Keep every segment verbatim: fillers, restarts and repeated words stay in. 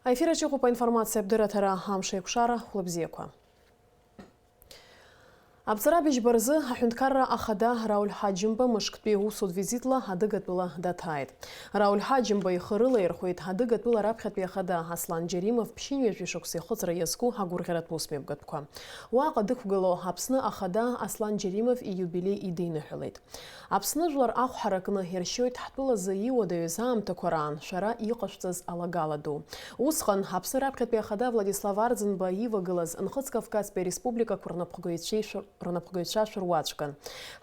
Аефир аҿы иҟоуп аинформациатә дырраҭара Амш еиқәшара, хәлыбзиақәа. Аԥҵара быжьба рзы аҳәынҭқарра ахада Рауль Ҳаџьымба мышктәи усутә визитла адыгатәыла даҭааит. Рауль Ҳаџьымба ихы рылаирхәеит адыгатәыла раԥхьатәи ахада Аслан Џьаримов ԥшьынҩажәи шықәса ихыҵра иазку агәырӷьаратә усмҩаԥгатәқәа. Уаҟа дықәгылоу Аԥсны ахада Аслан Џьаримов ииубилеи идиныҳәалеит. Аԥсны жәлар ахә ҳаракны иршьоит ҳтәылазы иуадаҩыз аамҭақәа раан шәара иҟашәҵаз алагала ду. Усҟан Аԥсны раԥхьатәи ахада Владислав Арӡынба ивагылаз Нхыҵ Кавказтәи ареспубликақәа рнапхгаҩцәеи шә-, рнапхгаҩцәа шәыруаӡәкын.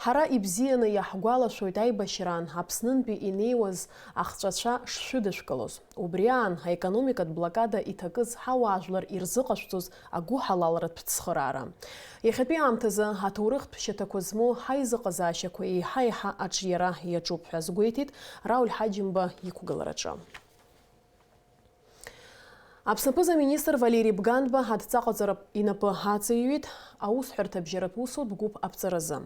Ҳара ибзианы иаҳгәалашәоит аибашьраан Аԥснынтәи инеиуаз ахҵәацәа шшәыдышәкылоз. Убри аан, аекономикатә блокада иҭакыз ҳауаажәлар ирзыҟашәҵоз агәыҳалалратә цхыраара. Иахьатәи аамҭазы аҭоурыхтә шьаҭақәа змоу ҳаизыҟазаашьақәа еиҳа-еиҳа аҿиара иаҿуп ҳәа азгәеиҭеит Рауль Ҳаџьымба иқәгылараҿы. Аԥсны аԥыза-министр Валери Бганба адҵаҟаҵара инапы аҵаиҩит аусҳәарҭабжьаратә усутә гәыԥ аԥҵаразы.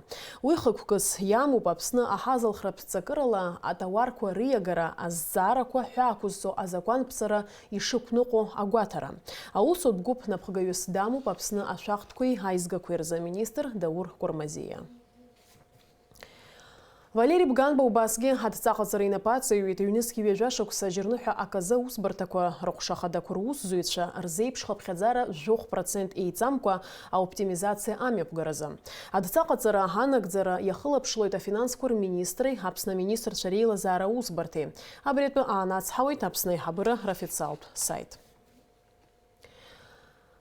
Уи хықәкыс иамоуп Аԥсны аҳазалхратә ҵакырала атауарқәа риагара азҵаарақәа ҳәаақәызҵо азакәанԥҵара ишықәныҟәо агәаҭара. Аусутә гәыԥ напхгаҩыс дамоуп Аԥсны ашәахтәқәеи аизгақәеи рзы аминистр Даур Кәармазиа. Валери Бганба убасгьы адҵаҟаҵара инапы аҵаҩит, ҩнызқь ҩажәа шықәса Џьарныҳәа аказы аусбарҭақәа рыҟәша ахадақәа русзуҩцәа рзеиԥш хыԥхьаӡара жәохә процент еиҵамкәа аоптимизациа амҩаԥгаразы. Адҵаҟаҵара анагӡара иахылаԥшлоит афинансқәа рминистри Аԥсны аминистрцәа реилазаара аусбарҭеи. Абри атәы аанацҳауеит Аԥсны аиҳабыра рафициалтә саит.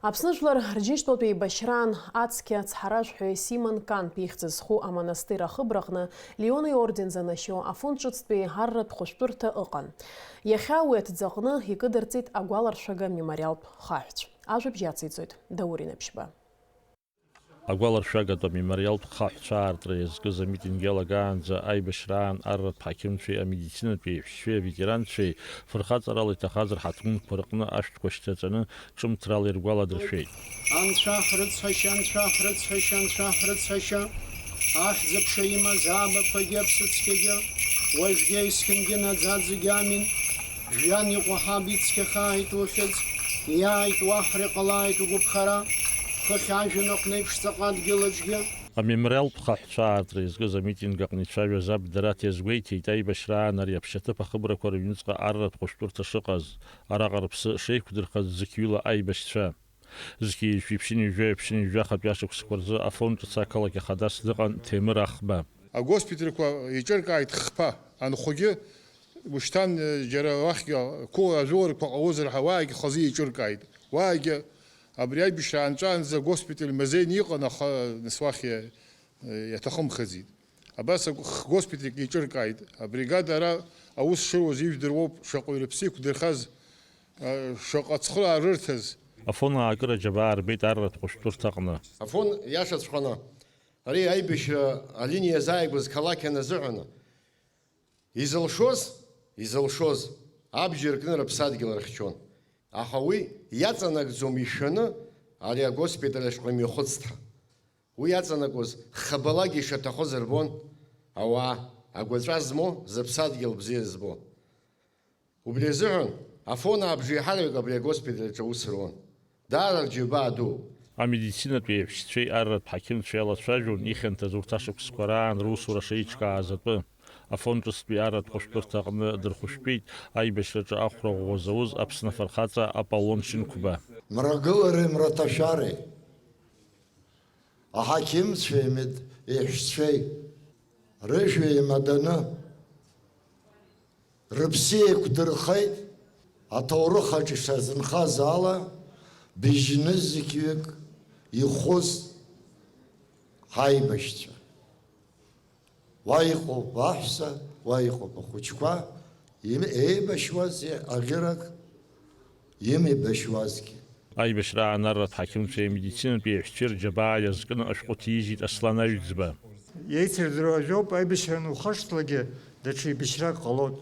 Аԥсны жәлар рџьынџьтәылатә еибашьраан ацқьа цҳаражәҳәаҩ Симон Канԥ ихьӡ зху амонастыр ахыбраҟны Леон иорден занашьоу афонд ҿыцтәи арратә хәышәтәырҭа ыҟан. Иахьа уи аҭӡаҟны икыдырҵеит агәаларшәага мемориалтә хаҳәцә. Ажәабжь ациҵоит Даур Инаԥшьба. Агәаларшәагатә амемориалтә хаҳәцәа аартра иазкыз амитинг иалагаанӡа аибашьраан арратә ҳақьымцәеи амедицинатә еиҳәшьцәеи аветеранцәеи фырхаҵарала иҭахаз рҳаҭгәынқәа рҟны ашәҭқәа шьҭаҵаны ҿымҭрала иргәаладыршәеит. Анцәа ҳрыцҳашьа, Анцәа ҳрыцҳашьа, Анцәа ҳрыцҳашьа, ахьӡ-аԥша имаз аабақәагьы аԥсыцқьагьы, уажәгьы есқьынгьы наӡаӡагьы амин. Жәҩан иҟәаҳа ицқьахааит ухьӡ, иааит уаҳра, иҟалааит угәаԥхара, хыхь ажәҩан аҟны еиԥш ҵаҟа адгьыл аҿгьы. Амемориалтә хаҳәцәа аартра иазкыз амитинг аҟны ицәажәаз аб Дараҭ иазгәеиҭеит, аибашьраан ари аԥшьаҭыԥ ахыбрақәа рыҩныҵҟа арратә хәышәтәырҭа шыҟаз, араҟа рыԥсы шеиқәдырхаз зқьҩыла аибашьцәа. Зқьи жәшәи ԥшьынҩажәи ԥшьынҩажәи хатәи ашықәсқәа рзы афон ҿыц ақалақь ахадас дыҟан Ҭемыр Ахба. Агоспитальқәа еиҿыркааит хԥа, анхәгьы ушьҭан, џьара уахьгьы қәыуа ажәыларқәа ҟалозар ҳәа уаагьы хазы еиҿыркааит. Уаагьы абри аибашьра аанҵәаанӡа агоспиталь мазеины иҟан, аха нас уахь иа-, иаҭахымхаӡеит. Абас ак-, х-, госпитальк еиҿыркааит. Абригада ара аус шыруаз ижәдыруоуп, шаҟаҩ рыԥсы иқәдырхаз, а, шаҟа цхыраара рырҭаз. Афон аакыра џьабаа рбеит арратә хәышәтәырҭаҟны. Афон иашаҵәҟьаны ари аибашьра алиниа иазааигәаз қалақь аназыҳәаны, изылшоз, изылшоз абџьар кны рыԥсадгьыл рыхьчон. Аха уи иаҵанакӡом ишәаны ари агоспиталь ашҟа имҩахыҵт ҳәа. Уи иаҵанакуаз хабалагьы ишаҭахоз рбон ауаа, агәаҵәа змоу, зыԥсадгьыл бзиа збо. Убри азыҳәан Афон абжеиҳараҩык абри агоспиталь аҿы аус руан. Даара рџьабаа дууп. Амедицинатә еиҳәшьцәеи арратә ҳақьымцәеи алацәажәон ихьанҭаз урҭ ашықәсқәа раан русура шеиҿкааз атәы. Афон ҿыцтәи арратә хәышәтәырҭа аҟны дырхәышәтәит аибашьраҿы ахәра ӷәӷәа зауз Аԥсны афырхаҵа Аполлон Шьынқәба. Мрагылареи мраҭашәареи, аҳақьымцәеи амед-, еиҳәшьцәеи, рыжәҩа еимаданы, рыԥсы еиқәдырхеит, аҭоурых аҿы ишазынхаз ала, быжьны зқьҩык ихәыз ҳаибашьцәа. Уа иҟоуп аҳәса, уа иҟоуп ахәыҷқәа, им-, еибашьуазеи аӷьырак, имеибашьуазгьы. Аибашьра аанарратә ҳақьымцәеи амедицинатәи еиҳәшьцәеи рџьабаа иазкны ашәҟәы ҭижьит Аслан Аҩӡба. Еицырдыруа ажәоуп, аибашьра анухашҭлакгьы даҽа еибашьрак ҟалоит.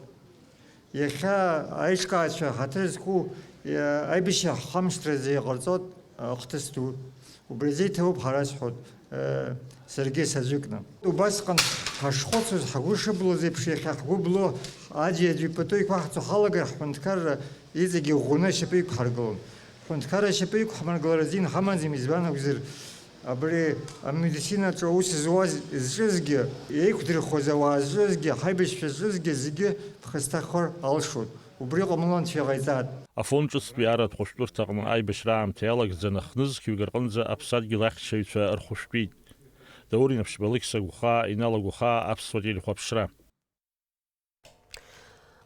Иахьа аиҿкаацәа ҳаҭыр зқәу, иа-, аибашьра ҳхамышҭразы иҟарҵоит ахҭыс ду. Убри азы иҭабуп ҳара исҳәоит, э, саргьы саӡәыкны. Убасҟан ҳашхәыцуаз, ҳгәы шыблуаз еиԥш, иахьа ҳгәы блуа, аӡәи-аӡәи пату еиқәаҳҵо ҳалагар, ҳҳәынҭқарра Иҵегьы ӷәӷәаны ашьапы иқәҳаргылон. Ҳҳәынҭқарра ашьапы иқәҳмыргылар азин ҳамаӡам, избан акәзар, абри амедицина аҿы аус зуаз, зҿызгьы, еиқәдырхуаз ауаа зҿызгьы, ҳаибашьцәа зҿызгьы зегьы ԥхасҭахар алшоит. Убри ҟамло анцәа иҟаиҵааит. Афон ҿыцтәи арратә хәышәтәырҭаҟны аибашьра аамҭа иалагӡаны хнызқьҩык рҟынӡа аԥсадгьыл ахьчаҩцәа рхәышәтәит. Даур Инаԥшьба, Алықьса Гәхаа, Инал Агәхаа, Аԥсуа телехәаԥшра.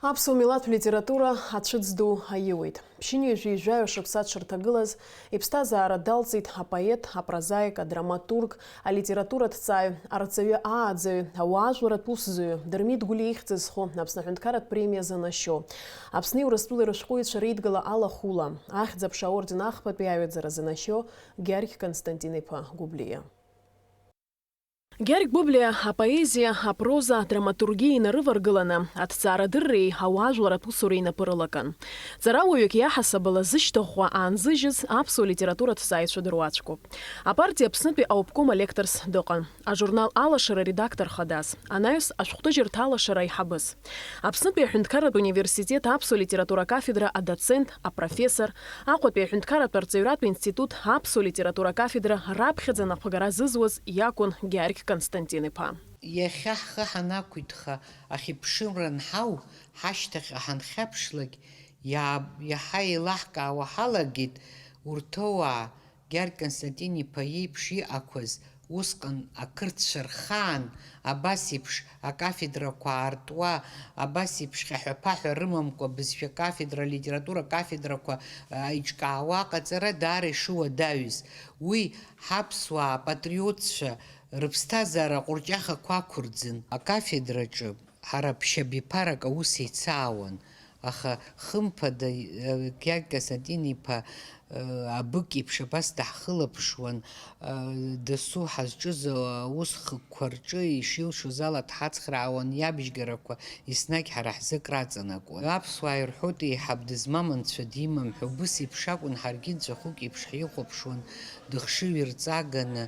Аԥсуа милаҭ литература ацәыӡ ду аиуеит. Ԥшьынҩажәи жәаҩа шықәса дшырҭагылаз, иԥсҭазаара далҵит апоет, апрозаик, адраматург, алитератураҭҵааҩ, арҵаҩы ааӡаҩ, ауаажәларратә усзуҩы, Дырмит Гәлиа ихьӡ зху Аԥсны аҳәынҭқарратә премиа занашьо, Аԥсни Урыстәылеи рышәҟәыҩҩцәа реидгыла алахәыла, ахьӡ-аԥша аорден ахԥатәи аҩаӡара занашьо Гьаргь Константин-иԥа Гәыблиа. Гьаргь Гәыблиа апоезиа, апроза, адраматургиа инарываргыланы, аҭҵаарадырреи ауаажәларратә усуреи инапы рылакын. Ҵарауаҩык иаҳасабала зышьҭыхәхәа аанзыжьыз аԥсуа литератураҭҵааҩцәа дыруаӡәкуп. Апартиа Аԥснытәи аобком алекторс дыҟан. Ажурнал Алашара редактор хадас, анаҩс ашәҟәҭыжьырҭа алашара аиҳабыс. Аԥснытәи аҳәынҭқарратә университет аԥсуа литература акафедра адоцент, апрофессор, Аҟәатәи аҳәынҭқарратә арҵаҩратә институт аԥсуа литература акафедра раԥхьаӡа анапхгара зызуаз иакәын Гьаргь Константин-иԥа. Иахьа ҳхы ҳанақәиҭха, ахьыԥшымра анҳау, ҳашьҭахьҟа ҳанхьаԥшлак, иаа-, иаҳа еилаҳкаауа ҳалагеит урҭ ауаа, Гьаргь Константин-иԥа иеиԥш иҟақәаз, усҟан ақырҭцәа рхаан абас еиԥш акафедрақәа аартуа, абас еиԥш ҟьаҳәа-ԥаҳәа рымамкәа бызшәа кафедра, литература кафедрақәа, а, еиҿкаауа аҟаҵара даара ишыуадаҩыз. Уи ҳаԥсуаа патриотцәа рыԥсҭазаара аҟәырҷахақәа ақәырӡын. Акафедраҿы ҳара ԥшьабиԥарак аус еицаауан. Аха, хымԥада, Гьаргь Константин-иԥа, э, абык еиԥш абас даҳхылаԥшуан, э, дасу ҳазҿыз аус хкқәа рҿы ишилшоз ала дҳацхраауан, иабжьгарақәа еснагь ҳара ҳзы акраҵанакуан. Аԥсуаа ирҳәоит, еиҳаб дызмам анцәа димам ҳәа, убыс еиԥш акәын, ҳаргьы нцәахәык еиԥш ҳихәаԥшуан, дыхшыҩ ирҵаганы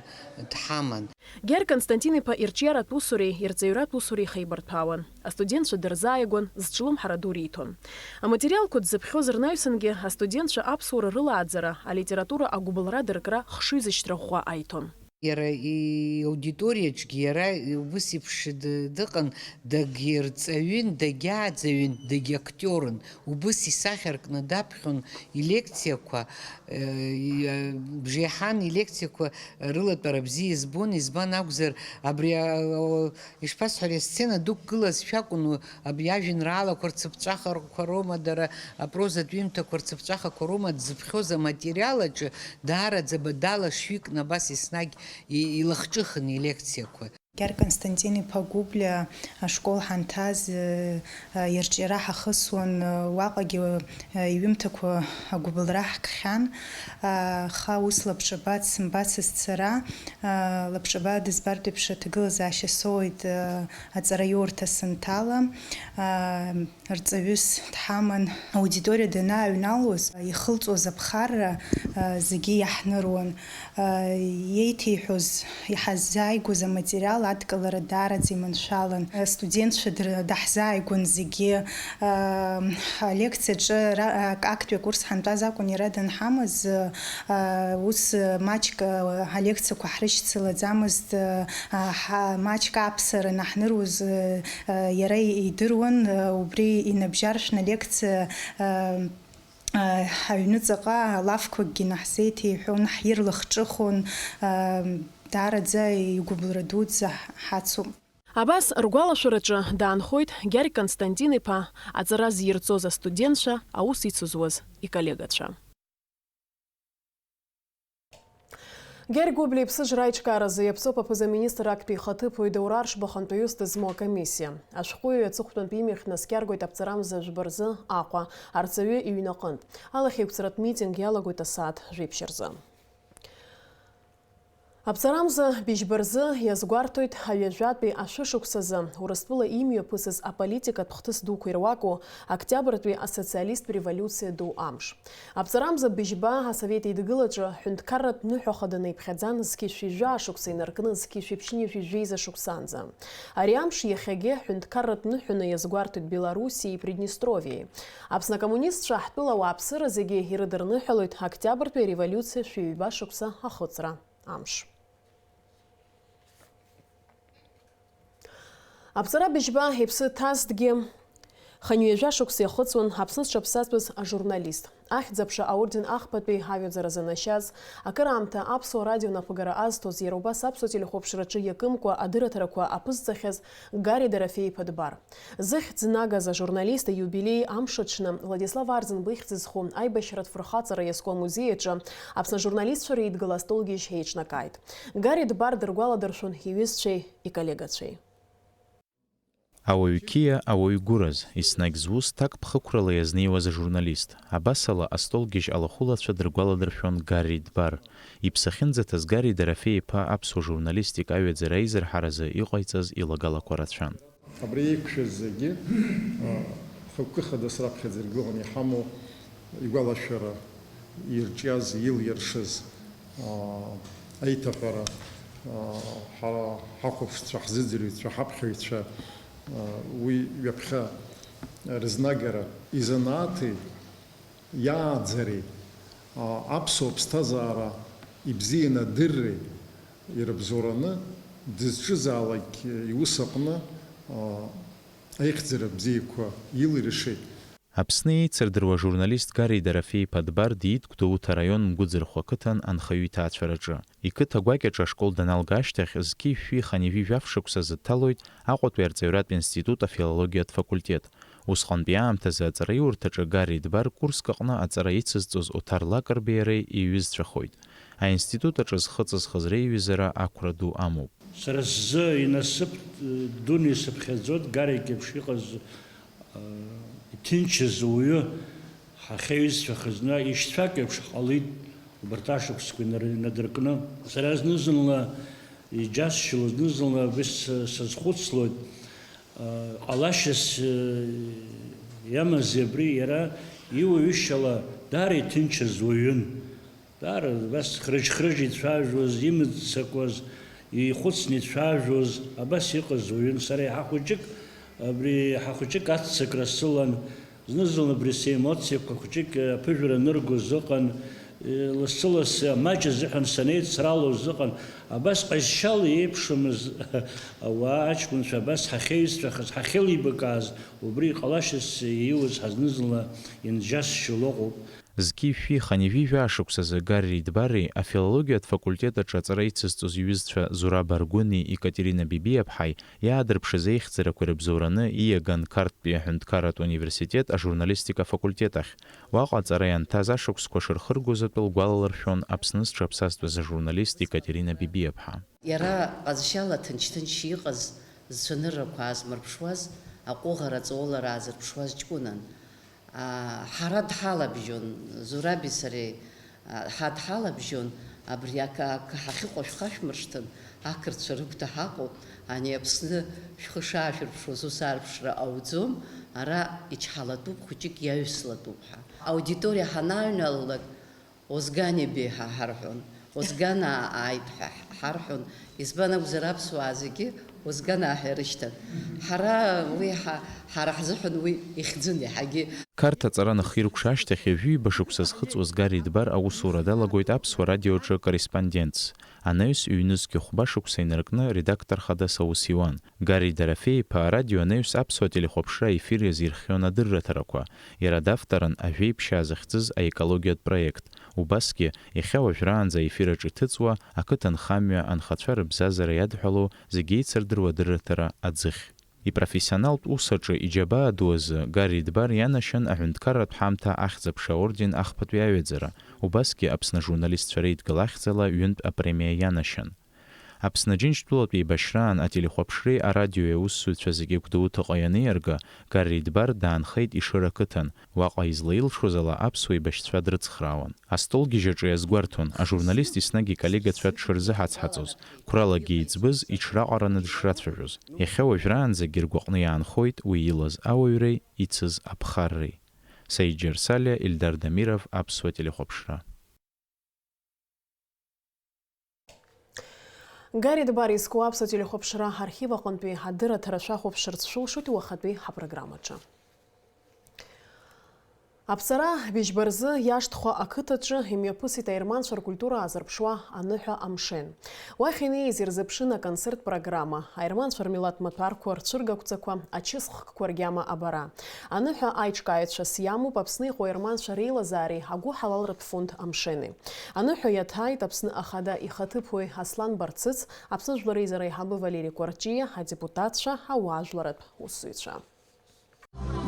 дҳаман. Гьаргь Константин-иԥа ирҿиаратә усуреи ирҵаҩратә усуреи хеибарҭәаауан. Астудентцәа дырзааигәан, зҿлымҳара ду риҭон. Аматериалқәа дзыԥхьоз рнаҩсангьы астудентцәа аԥсуара рылааӡара, алитература агәыбылра дыркра хшыҩзышьҭра ӷәӷәа аиҭон. Иара иаудиториаҿгьы иара убыс еиԥш д-, дыҟан, дагьырҵаҩын, дагьааӡаҩын, дагьактиорын. Убыс исахьаркны даԥхьон илекциақәа, э, и-, э, бжеиҳан илекциақәа рылатәара бзиа избон, избан акәзар, абри, а, Ишԥасҳәари, асцена дықәгылазшәа акәын, абри ажәеинраалақәа рцыԥҵәахақәа роума дара, апрозатә ҩымҭақәа рцыԥҵәахақәа роума дзыԥхьоз аматериал аҿы даараӡа бадала шәҩыкны абас еснагь и-, илахҿыхын илекциақәа. Гьаргь Константин-иԥа Гәыблиа ашкол ҳанҭаз, э, э, ирҿиара ҳахысуан, э, уаҟагьы, э, иҩымҭақәа агәыбылра ҳкхьан, э, аха ус лабҿаба дсымбацызт сара, э, лабҿаба дызбартә еиԥш аҭагылазаашьа соуеит, э, аҵараиурҭа сынҭала, аа, рҵаҩыс дҳаман, аудиториа данааҩналоз, ихылҵуаз аԥхарра, аа, зегьы иаҳныруан. Аа, иеиҭеиҳәоз, иҳаззааигәаз аматериал адкылара даараӡа иманшәалан. Астудентцәа др-, даҳзааигәан зегьы. Аа, алекциаҿы ра-, ак-, актәи акурс ҳантәаз акәын иара данҳамаз, аа, ус маҷк, аа, алекциақәа ҳрышьцылаӡамызт, аа, ҳа-, маҷк аԥсара наҳныруаз, аа, иара идыруан, аа, убри инабжьаршәны алекциа, аа, аа, аҩныҵаҟа алафқәакгьы наҳзеиҭеиҳәон, ҳирлахҿыхон, аа, даараӡа игәыбылра дуӡӡа ҳацуп. Абас ргәалашәараҿы даанхоит Гьаргь Константин-иԥа аҵара зирҵоз астудентцәа, аус ицызуаз иколлегацәа. Гьаргь Гәыблиа иԥсыжра аиҿкааразы иаԥҵоуп аԥыза-министр актәи ихаҭыԥуаҩ Даур Аршба хантәаҩыс дызмоу акомиссиа. Ашәҟәыҩҩы аҵыхәтәантәи имҩахь днаскьаргоит аԥҵарамза жәба рзы Аҟәа, арҵаҩы иҩнаҟынтә. Алахьеиқәҵаратә митинг иалагоит асааҭ жәиԥшь рзы. Аԥҵарамза быжьба рзы иазгәарҭоит аҩажәатәи ашәышықәсазы Урыстәыла имҩаԥысыз аполитикатә хҭыс дуқәа ируаку Октиабртәи асоциалисттә револиуциа ду амш. Аԥҵарамза быжьба Асовет Еидгылаҿы ҳәынҭқарратә ныҳәа хаданы иԥхьаӡан зқьи шәи жәаа шықәса инаркны зқьи шәи ԥшьынҩажәи жәеиза шықәсанӡа. Ари амш иахьагьы ҳәынҭқарратә ныҳәаны иазгәарҭоит Белоруссиеи Приднестровиеи. Аԥсны акоммунистцәа ҳтәыла ауааԥсыра зегьы ирыдырныҳәалоит Октиабртәи ареволиуциа шәи ҩба шықәса ахыҵра амш. Аԥҵара быжьба иԥсы ҭазҭгьы хынҩажәа шықәса иахыҵуан Аԥсны зҽаԥсазтәыз ажурналист. Ахьӡ-аԥша аорден ахԥатәи аҩаӡара занашьаз, акыраамҭа Аԥсуа радио напыгара азҭоз, иара убас Аԥсуа телехәаԥшраҿы иакымкәа адырраҭарақәа аԥызҵахьаз Гарри Дорофеи-иԥа Дбар. Зыхьӡ нагаз ажурналист ииубилеи амш аҽны Владислав Арӡынба ихьӡ зху аибашьратә фырхаҵара иазку амузеи аҿы Аԥсны ажурналистцәа реидгыла астолгьежь еиҿнакааит. Гарри Дбар дыргәаладыршәон иҩызцәеи иколлегацәеи. Ауаҩ қьиа, ауаҩ гәыраз, еснагь зус ҭакԥхықәрала иазнеиуаз ажурналист, абасала астолгьежь алахәылацәа дыргәаладыршәон Гарри Дбар. Иԥсы ахьынӡаҭаз Гарри Дорофеи-иԥа аԥсуа журналистика аҩаӡара аизырҳаразы иҟаиҵаз илагалақәа рацәан. Абри еиқәшәаз зегьы, а, хықәкы хадас раԥхьаӡа иргыланы иҳамоу игәалашәара ирҿиаз, илиршаз, а, аиҭаҳәара, а, ҳара ҳахәаԥшцәа, ҳзыӡырҩцәа, ҳаԥхьаҩцәа, а, уи ҩаԥхьа рызнагара изанааҭи иааӡареи, а, аԥсуа ԥсҭазаара ибзианы адырреи ирыбзоураны дызҿызаалак иус аҟны, а, аихьӡара бзиақәа илиршеит. Аԥсны еицырдыруа ажурналист Гарри Дорофеи-иԥа Дбар диит Гәдоуҭа араион Мгәыӡырхә ақыҭан анхаҩы иҭаацәараҿы. Иқыҭа гәакьаҿы ашкол даналга ашьҭахь, зқьи шәи хынҩажәи жәаф шықәсазы дҭалоит Аҟәатәи арҵаҩратә институт афилологиатә факультет. Усҟантәи аамҭазы аҵараиурҭаҿы Гарри Дбар курск аҟны аҵара ицызҵоз Оҭар Лакрбеи иареи иҩызцәахоит. Аинститут аҿы зхы ҵызхыз реиҩызара ақәра ду амоуп. Сара сзы инасыԥ дуны исыԥхьаӡоит Гарик еиԥш иҟаз, а, иҭынчыз уаҩы ҳахьеиҩызцәахаз, зны ишьцәак еиԥш ҳҟалеит убарҭ ашықәсқәа инар-, инадыркны. Сара зны-зынла иџьасшьало, зны-зынла абри с-, сазхәыцлоит, а, ҟалашьас, а, иамази абри, иара иуаҩышьала даара иҭынчыз уаҩын. Даара убас хрыжь-хрыжь ицәажәоз, имыццакуаз, ихәыцны ицәажәоз, абас иҟаз уаҩын. Сара еиҳа хәыҷык, абри еиҳа хәыҷык аццакра сылан, зны-зынла абри семоциақәа хәыҷык аԥыжәара аныргоз ыҟан, лассы-лассы амаҷ азыҳәан санеицралоз ыҟан. Абас ҟазшьала иеиԥшымыз ауаа, аҷкәынцәа абас ҳахьеицәахаз, ҳахьеилибакааз, убри иҟалашьас ииуз ҳазны-зынла ианџьасшьо ыҟоуп. Зқьи шәи хынҩажәи жәаа шықәсазы Гарри Дбари афилологиатә факультет аҿы аҵара ицызҵоз иҩызцәа Зураб Аргәыни Екатерина Бибиаԥҳаи иаадырԥшыз аихьӡарақәа ирыбзоураны ииаган Қарҭтәи аҳәынҭқарратә университет ажурналистика афакультет ахь. Уаҟа аҵара ианҭаз ашықәсқәа шырхыргоз атәы лгәалалыршәон Аԥсны зҽаԥсазтәыз ажурналист Екатерина Бибиаԥҳа. Иара ҟазшьала ҭынч-ҭынч иҟаз, зцәаныррақәа аазмырԥшуаз, аҟәыӷара аҵаулара аазырԥшуаз ҷкәынан. Аа, ҳара дҳалабжьон, Зураби сареи, аа, ҳа дҳалабжьон, абри ак, ак ҳахьыҟоу шәхашәмыршҭын, ақырҭцәа рыгәҭа ҳаҟоуп, ани Аԥсны шәхы шаашәырԥшуаз ус аарԥшра ауӡом, ара ичҳалатәуп, хәыҷык иаҩслатәуп ҳәа. Аудиториа ҳанааҩналалак, Озгани беи ҳа ҳарҳәон, Озганаа ааит ҳәа ҳарҳәон, избан акәзар аԥсуаа зегьы Озганаа ҳәа ирышьҭан. Ҳара уи ҳа-, ҳара ҳзыҳәан уи ихьӡын иаҳагьы. Қарҭ аҵара анахиркәша ашьҭахь ҩажәиба шықәса зхыҵуаз Гарри Дбар аусура далагоит Аԥсуа радиоаҿы корреспондентс. Анаҩс ҩнызқь хәба шықәса инаркны редактор хадас аус иуан. Гарри Дорофеи-иԥа арадио анаҩс аԥсуа телехәаԥшра аефир иазирхион адырраҭарақәа, иара давторын Ажәеиԥшьаа захьӡыз аекологиатә проект, убасгьы, иахьа уажәраанӡа аефир аҿы иҭыҵуа Ақыҭанхамҩа анхацәа рыбзазара иадҳәалоу зегь еицырдыруа адырраҭара Аӡыхь. Ипрофессионалтә ус аҿы иџьабаа ду азы Гарри Дбар ианашьан аҳәынҭқарратә ҳамҭа Ахьӡ-аԥша аорден ахԥатәи аҩаӡара, убасгьы Аԥсны ажурналистцәа реидгыла ахьӡала ҩынтә апремиа ианашьан. Аԥсны Џьынџьтәылатә еибашьраан ателехәаԥшреи арадиои аусзуҩцәа зегьы Гәдоуҭаҟа ианеиарга, Гарри Дбар даанхеит Ешыра ақыҭан, уаҟа излаилшоз ала аԥсуа еибашьцәа дрыцхраауан. Астолгьежь аҿы иазгәарҭон, ажурналист еснагь иколлегацәа дшырзыҳацҳаҵоз, қәралагьы иӡбыз, иҽраҟараны дышрацәажәоз. Иахьа уажәраанӡагьы ргәаҟны иаанхоит уи илаз ауаҩреи ицыз аԥхарреи. Саид Џьарсалиа, Ельдар Дамиров, Аԥсуа телехәаԥшра. Гарри Дбар изку аԥсуа телехәаԥшра архив аҟынтәи адырраҭара шәахәаԥшырц шәылшоит уахатәи ҳапрограммаҿы. Аԥҵара быжьба рзы Иашҭхәа ақыҭаҿы имҩаԥысит аерманцәа ркультура аазырԥшуа аныҳәа Амшен. Уахь инеиз ирзыԥшын аконцерт программа, аерманцәа рмилаҭ маҭәарқәа, рцәыргақәҵақәа, ачысхкқәа ргьама абара. Аныҳәа аиҿкааҩцәас иамоуп Аԥсны иҟоу аерманцәа реилазаареи агәыҳалалратә фонд Амшени. Аныҳәа иаҭааит Аԥсны Ахада ихаҭыԥуаҩ Аслан Барцыц, Аԥсны Жәлар Реизара аиҳабы Валери Кәарҷиа, адепутатцәа, ауаажәларатә усзуҩцәа.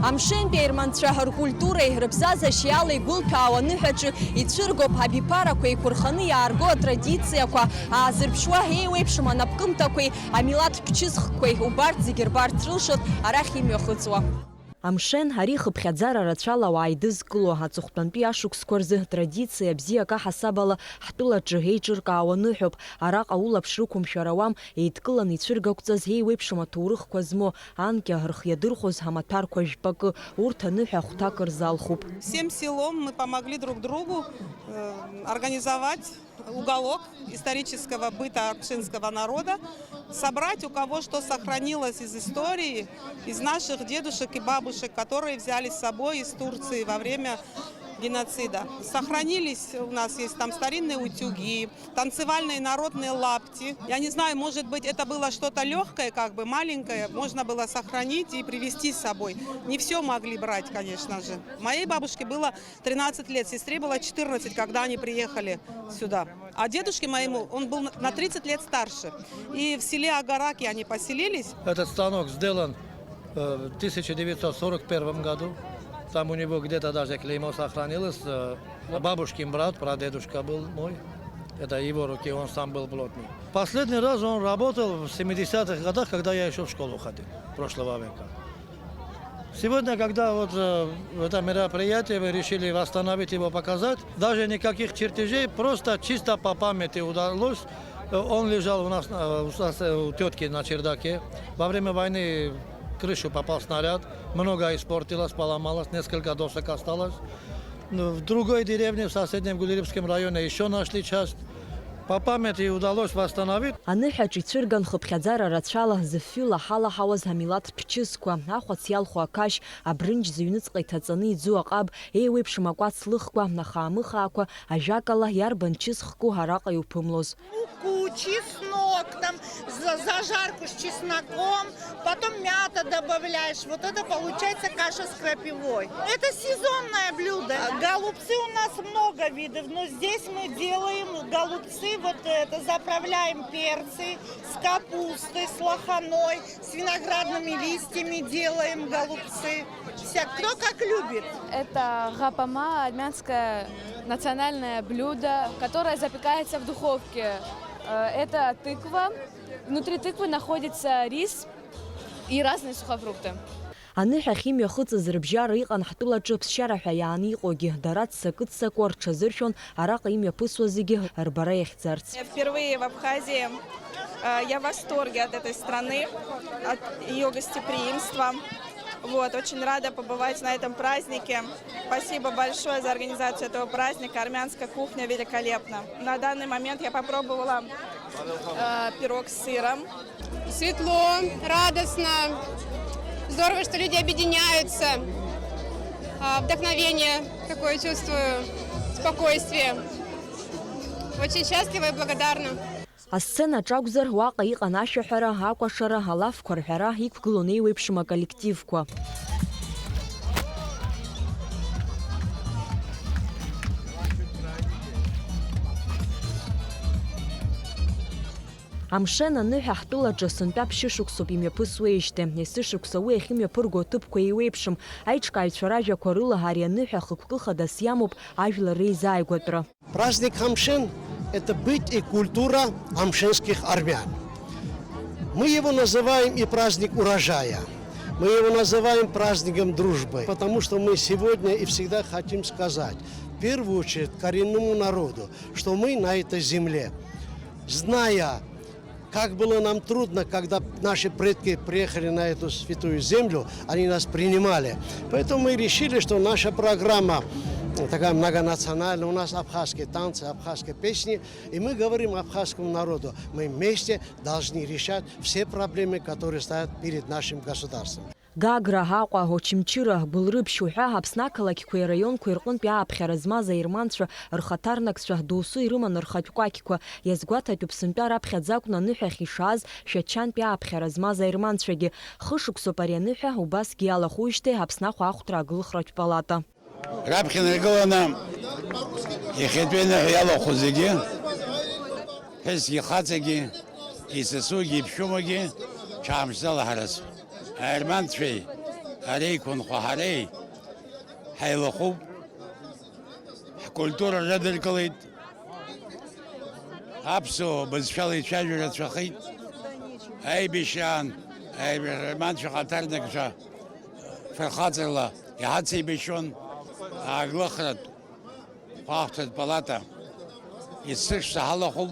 Амшентәи аерманцәа ркультуреи рыбзазашьеи ала игәылҭәаау аныҳәаҿы ицәыргоуп абиԥарақәа еиқәырханы иаарго атрадициақәа аазырԥшуа еиуеиԥшым анапкымҭақәеи амилаҭтә чысхқәеи, убарҭ зегьы рбарц рылшоит арахь имҩахыҵуа. Амшен, ари хыԥхьаӡара рацәала ауаа еидызкыло, аҵыхәтәантәи ашықәсқәа рзы традициа бзиак аҳасабала ҳтәылаҿы еиҿыркаауа ныҳәоуп. Араҟа улаԥш рықәымшәар ауам, еидкыланы ицәыргақәҵаз еиуеиԥшым аҭоурыхқәа змоу, анкьа рхы иадырхәоз амаҭәарқәа жәпакы, урҭ аныҳәа хәҭак рзалхуп. Всем селом мы помогли друг другу, э, организовать уголок исторического быта амшенского народа, собрать у кого что сохранилось из истории, из наших дедушек и бабушек, которые взяли с собой из Турции во время геноцида. Сохранились у нас, есть там старинные утюги, танцевальные народные лапти. Я не знаю, может быть, это было что-то лёгкое, как бы маленькое, можно было сохранить и привезти с собой. Не всё могли брать, конечно же. Моей бабушке было тринадцать лет, сестре было четырнадцать, когда они приехали сюда. А дедушке моему, он был на, на тридцать лет старше. И в селе Агараки они поселились. Этот станок сделан, э, в тысяча девятьсот сорок первом году. Там у него где-то даже клеймо сохранилось. Э, бабушкин брат, прадедушка был мой. Это его руки, он сам был плотный. Последний раз он работал в семидесятых годах, когда я ещё в школу ходил, прошлого века. Сегодня, когда вот, э, это мероприятие, мы решили восстановить его, показать, даже никаких чертежей, просто чисто по памяти удалось. Э, он лежал у нас, э, у нас, э, у тётки на чердаке. Во время войны в крышу попал снаряд, много испортилось, поломалось, несколько досок осталось. Ну, в другой деревне, в соседнем Гулирипском районе, ещё нашли часть. По памяти удалось восстановить. Аныҳәаҿ ицәырган хыԥхьаӡара рацәала зыфҩы лаҳалаҳауаз амилаҭтә чысқәа, ахәац иалху ақашь, абрынџь зыҩныҵҟа иҭаҵаны иӡу аҟаб, еиуеиԥшым акәац лыхқәа, ахаамыхаақәа, ажәакала, иарбан чысхку араҟа иуԥымлоз. Муку, чеснок, там, за-, зажарку с чесноком, потом мята добавляешь. Вот это получается каша с крапивой. Это сезонное блюдо. Голубцы у нас много видов, но здесь мы делаем голубцы, вот это, заправляем перцы с капустой, с лоханой, с виноградными листьями делаем голубцы. Вся, кто как любит. Это гапама, армянское национальное блюдо, которое запекается в духовке. Э, это тыква. Внутри тыквы находится рис и разные сухофрукты. Аныҳәахь имҩахыҵыз рыбжьара иҟан ҳтәылаҿы ԥсшьара ҳәа иааны иҟоугьы, дара ццакы-ццакуа рҽазыршәон араҟа имҩаԥысуа зегьы рбара иахьӡарц. Впервые в Абхазии, э, я в восторге от этой страны, от её гостеприимства. Вот, очень рада побывать на этом празднике. Спасибо большое за организацию этого праздника. Армянская кухня великолепна. На данный момент я попробовала, э, пирог с сыром. Светло, радостно. Здорово, что люди объединяются. А, вдохновение такое чувствую, спокойствие. Очень счастлива и благодарна. Асценаҿ акәзар, уаҟа иҟан ашәаҳәара, акәашара, алафқәа рҳәара, иқәгылон еиуеиԥшым аколлективқәа. Амшен аныҳәа ҳтәылаҿы сынтәа ԥшьышықәсоуп имҩаԥысуеижьҭеи. Есышықәса уи ахьымҩаԥырго аҭыԥқәа еиуеиԥшым. Аиҿкааҩцәа ражәақәа рыла, ари аныҳәа хықәкы хадас иамоуп ажәлар реизааигәатәра. Праздник Амшен, Это быт и культура амшинских армян. Мы его называем и праздник урожая. Мы его называем праздником дружбы, потому что мы сегодня и всегда хотим сказать, в первую очередь, коренному народу, что мы на этой земле. Зная, как было нам трудно, когда наши предки приехали на эту святую землю, они нас принимали. Поэтому мы решили, что наша программа такая многонациональная, у нас абхазские танцы, абхазские песни, и мы говорим абхазскому народу, мы вместе должны решать все проблемы, которые стоят перед нашим государством. Гагра, Аҟәа, Очамчыра, Гәылрыԥшь уҳәа Аԥсны ақалақьқәеи араионқәеи рҟынтә иааԥхьара змаз аерманцәа рхаҭарнакцәа досу ирыман рхатә кәакьқәа. Иазгәаҭатәуп, сынтәа раԥхьаӡа акәны аныҳәахь ишааз Шәачантәи ааԥхьара змаз аерманцәагьы. Хышықәсоуп ари аныҳәа убасгьы иалахәуижьҭеи Аԥсны ахәаахәҭра агылхратә палата. Раԥхьа инаргыланы иахьатәи аныҳәа иалахәу зегьы, ԥҳәысгьы, хаҵагьы, исасугьы, иԥшәмагьы, ҽаамшӡала ҳарацәа. Аерманцәеи ареи қәынхо ҳареи ҳаилахәуп, ҳкультура рыдыркылеит, аԥсуа бызшәала ицәажәо рацәахеит. Аибашьраан аерманцәа хаҭарнакцәа фырхаҵарала иҳацеибашьуан ааглыхратә хәаахәҭратә палата. Есышықәса ҳалахәуп.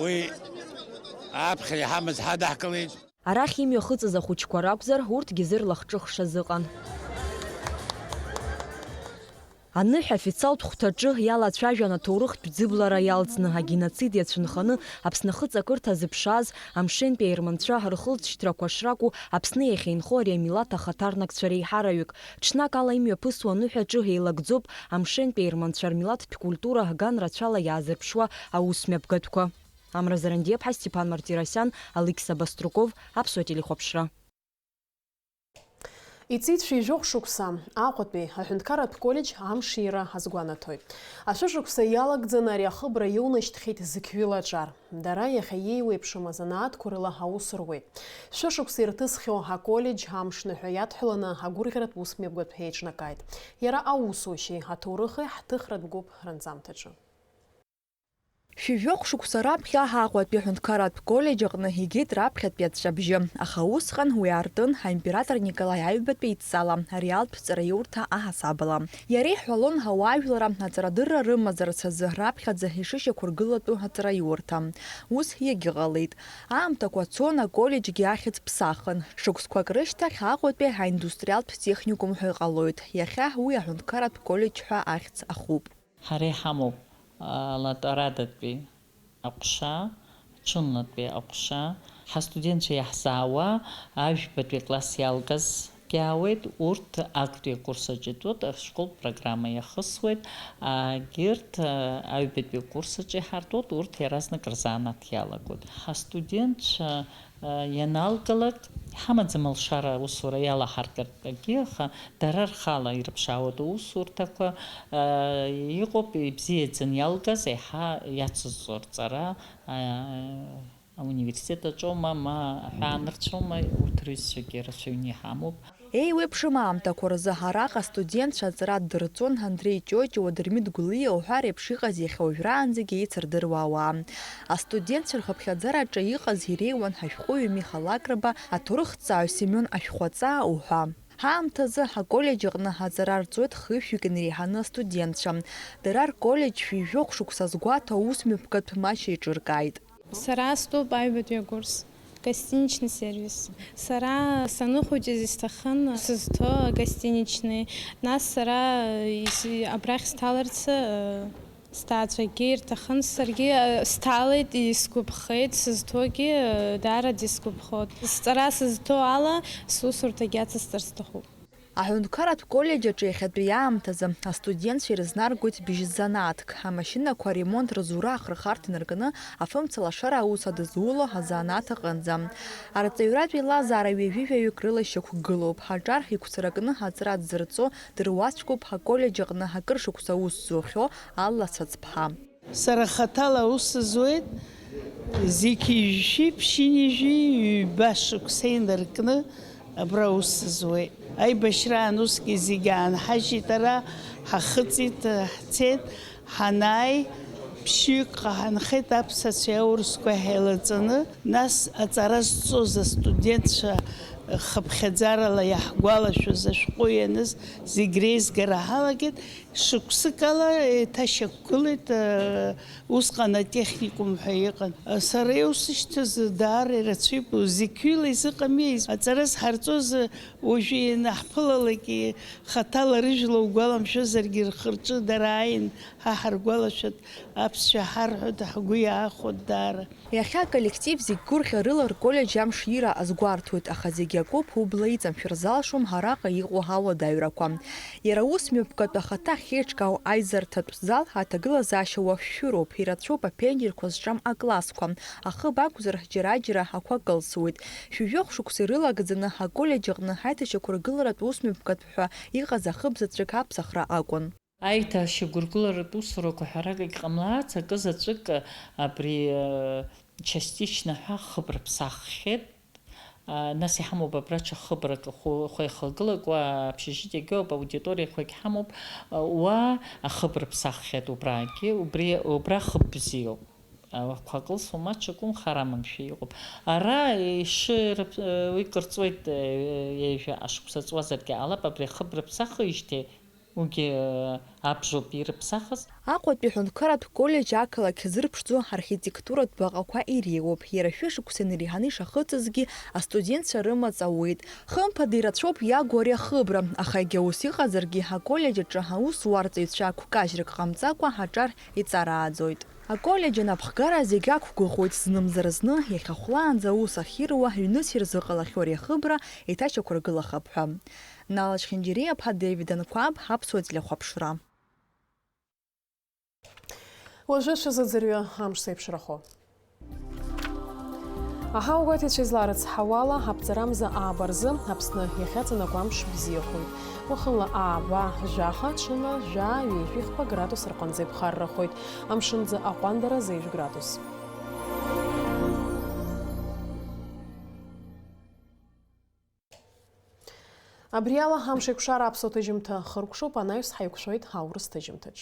Уи аԥхьара иҳамаз ҳадаҳкылеит. Арахь имҩахыҵыз ахәыҷқәа ракәзар, урҭгьы зырлахҿыхшаз ыҟан. Аныҳәа афициалтә хәҭаҿы иалацәажәан аҭоурыхтә ӡыблара иалҵны, агеноцид иацәынханы Аԥсны ахыҵакырҭа зыԥшааз амшынтәи аерманцәа рхылҵшьҭрақәа шракәу Аԥсны иахьа инхо ари амилаҭ ахаҭарнакцәа реиҳараҩык. Ҽнак ала имҩаԥысуа аныҳәаҿы еилагӡоуп амшынтәи аерманцәа рмилаҭтә культура ганрацәала иаазырԥшуа аусмҩаԥгатәқәа. Амра Зарандиаԥҳа, Степан Мартиросиан, Алықьса Баструков, Аԥсуа телехәаԥшра. Иҵит шәи-жәохә шықәса, Аҟәатәи аҳәынҭқарратә коллеџь амш иира азгәанаҭоит. Ашәышықәса иалагӡаны ари ахыбра иоунашьҭхьеит зықьҩыла аҿар. Дара иахьа иеиуеиԥшым азанааҭқәа рыла аус руеит. Шәышықәса ирҭысхьоу аколлеџь амшныҳәа иадҳәаланы агәырӷьаратә усмҩаԥгатә еиҿнакааит. Иара аусушьеи аҭоурыхи ҳҭыхратә гәыԥ ранҵамҭаҿы. Шәи-жәохә шықәса раԥхьа Аҟәатәи аҳәынҭқарратә коллеџь аҟны игеит раԥхьатәи аҵәҵәабжьы, аха усҟан уи аартын аимператор Николаи Аҩбатәи идҵала ареалтә ҵараиурҭа аҳасабала. Иара иҳәалон ауаажәларра аҵарадырра рымазарц азы раԥхьаӡа ишышьақәыргылатәу аҵараиурҭа. Ус иагьыҟалеит. Аамҭақәа цон, аколлеџьгьы ахьӡ ԥсахын. Шықәсқәак рышьҭахь Аҟәатәи аиндустриалтә техникум ҳәа иҟалоит. Иахьа уи аҳәынҭқарратә коллеџь ҳәа ахьӡ ахуп. Ҳара иҳамоуп, а, латәарадатәи аҟәша, ҽынлатәи аҟәша, ҳастудентцәа иаҳзаауа, ажәбатәи акласс иалгазгьы аауеит, урҭ актәи акурс аҿы итәоуп, ашколтә программа иахысуеит, агьырҭ, а, аҩбатәи акурс аҿы иҳартуеит, урҭ иаразнак рзанааҭ иалагоит. Ҳастудентцәа Ианалгалак, иҳамаӡам алшара аусура иалаҳаргартә акгьы, аха дара рхала ирыԥшаауеит аусурҭақәа, иҟоуп ибзиаӡаны иалгаз, еиҳа иацызҵо рҵара, ауниверситет аҿоума, ма аҳәаанырцәоума, урҭ рҩызцәагьы рацәаҩны иҳамоуп. Еиуеиԥшым аамҭақәа рзы араҟа астудентцәа аҵара ддырҵон Андреи Ҷоҷуа, Дырмит Гәлиа уҳәа реиԥш иҟаз иахьа уажәраанӡагьы еицырдыруа ауаа. Астудентцәа рхыԥхьаӡараҿы иҟаз иреиуан ашәҟәыҩҩы Миха Лакрба, аҭоурыхҭҵааҩ Семион Ашәхәаҵаа уҳәа. Ҳаамҭазы аколлеџь аҟны аҵара рҵоит хышәҩык инреиҳаны астудентцәа. Дара рколлеџь шәи-жәохә шықәса згәаҭо аусмҩаԥгатә маҷ еиҿыркааит. Сара стәоуп аҩбатәи акурс, гостиничный сервис. Сара саныхәыҷыз исҭахын сызҭо гостиничный. Нас сара ис-, абрахь сҭаларц, э, сҭаацәагьы ирҭахын. Саргьы, э, сҭалеит, исгәаԥхеит, сызҭогьы, э, даараӡа исгәаԥхоит. Сҵара сызҭо ала, сусурҭагьы ацысҵар сҭахуп. Аҳәынҭқарратә коллеџь аҿы иахьатәи аамҭазы астудентцәа ирызнаргоит быжь занааҭк, амашьынақәа аремонт рызура ахырхарҭа инаркны афымца лашара аус адызуло азанааҭ аҟынӡа. Арҵаҩратә еилазаара ҩажәи жәаҩык рыла ишьақәгылоуп, аҿар иқәцаракны аҵара дзырҵо дыруаӡәкуп аколлеџь аҟны акыр шықәса аус зухьоу Алла Цәацԥҳа. Сара хаҭала аус зуеит, зқьи жәшәи ԥшьынҩажәи ҩба шықәса инаркны абра аус зуеит. Аибашьраан усгьы зегьы аанҳажьит ара, ҳахыҵит, ҳцеит, ҳанааи, Ԥшьҩык ҟаҳанхеит аԥсацәеи аурысқәеи ҳаилаҵаны, нас аҵара зҵоз астудентцәа хыԥхьаӡарала иаҳгәалашәоз ашәҟәы ианыз зегь реизгара ҳалагеит. Шықәсык ала еиҭашьақәгылеит, усҟан атехникум ҳәа иҟан. Сара иусышьҭыз даара ирацәаҩуп, зықьҩыла изыҟами, аҵара зҳарҵоз уажәы ианаҳԥылалакгьы, хаҭала рыжәла угәаламшәозаргьы, рхы-рҿы дара ааин ҳа ҳаргәалашәоит, аԥсшәа ҳарҳәоит, ҳгәы иаахәоит даара. Иахьа аколлектив зегь гәырӷьарыла рколлеџь амш ира азгәарҭоит, аха зегь акоуп, убла иҵамшәар залшом араҟа иҟоу ауадаҩрақәа. Иара ус мҩаԥгатә ахаҭа ахьеиҿкаау аизарҭатә зал аҭагылазаашьа уашәшәыроуп, ирацәоуп аԥенџьырқәа зҿам аклассқәа, ахыб акәзар, џьара-џьара ақәа кылсуеит. Шәи жәохә шықәса ирылагӡаны аколлеџь аҟны аиҭашьақәыргыларатә ус мҩаԥгатә ҳәа иҟаз ахыб заҵәык аԥсахра акәын. Аиҭашьақәыргыларатә усурақәа ҳәарак егьҟамлац, акы заҵәык абри, э, частично ҳәа хыбра ԥсаххьеит. А, нас иҳамоуп абра ҽа хыбрак, хәы-, хәеихагылак, уа общежитиагьы ауп, аудиториақәагь ҳамоуп, а, уа ахыбра ԥсаххьеит убрагьы, убри, убра хыб бзиоуп. Ақәа кылсуа маҷ акәым, хара амамшәа иҟоуп. Ара ишырыԥ-, уи кырҵуеит, ҩажәа ашықәса ҵуазаргьы ҟалап, абри ахыбра ԥсахижьҭеи уигьы абжоуп ирыԥсахыз. Аҟәатәи аҳәынҭқарратә коллеџь ақалақь зырԥшӡо архитектуратә баҟақәа иреиуоуп. Иара шәышықәса инареиҳаны ишахыҵызгьы астудентцәа рымаҵ ауеит. Хымԥада, ирацәоуп иагу ари ахыбра, аха егьа ус иҟазаргьы, аколлеџь аҿы аусуарҵаҩцәа қәкажьрак ҟамҵакәа аҿар иҵарааӡоит. Аколлеџь анапхгара зегь ақәгәыӷуеит, знымзар зны, иахьа хәлаанӡа аус ахьыруа, ҩныс ирзыҟалахьоу ари ахыбра еиҭашьақәыргылахап ҳәа. Нала Чхинџьириаԥҳа, Девид Анқәаб, Аԥсуа телехәаԥшра. Уажәы шәазыӡырҩы амш зеиԥшрахо. Аҳауагәаҭаҩцәа изларыцҳауала, аԥҵарамза ааба рзы Аԥсны иахьаҵанакуа амш бзиахоит. Уахынла ааба жәаха, ҽынла жәаа-ҩажәихԥа градус рҟынӡа иԥхаррахоит. Амшынӡы аҟәандара зеижә градус. Абри ала Амшеикәшара аԥсуа ҭыжьымҭа хыркәшоуп, анаҩс ҳаиқәшәоит аурыс ҭыжьымҭаҿ.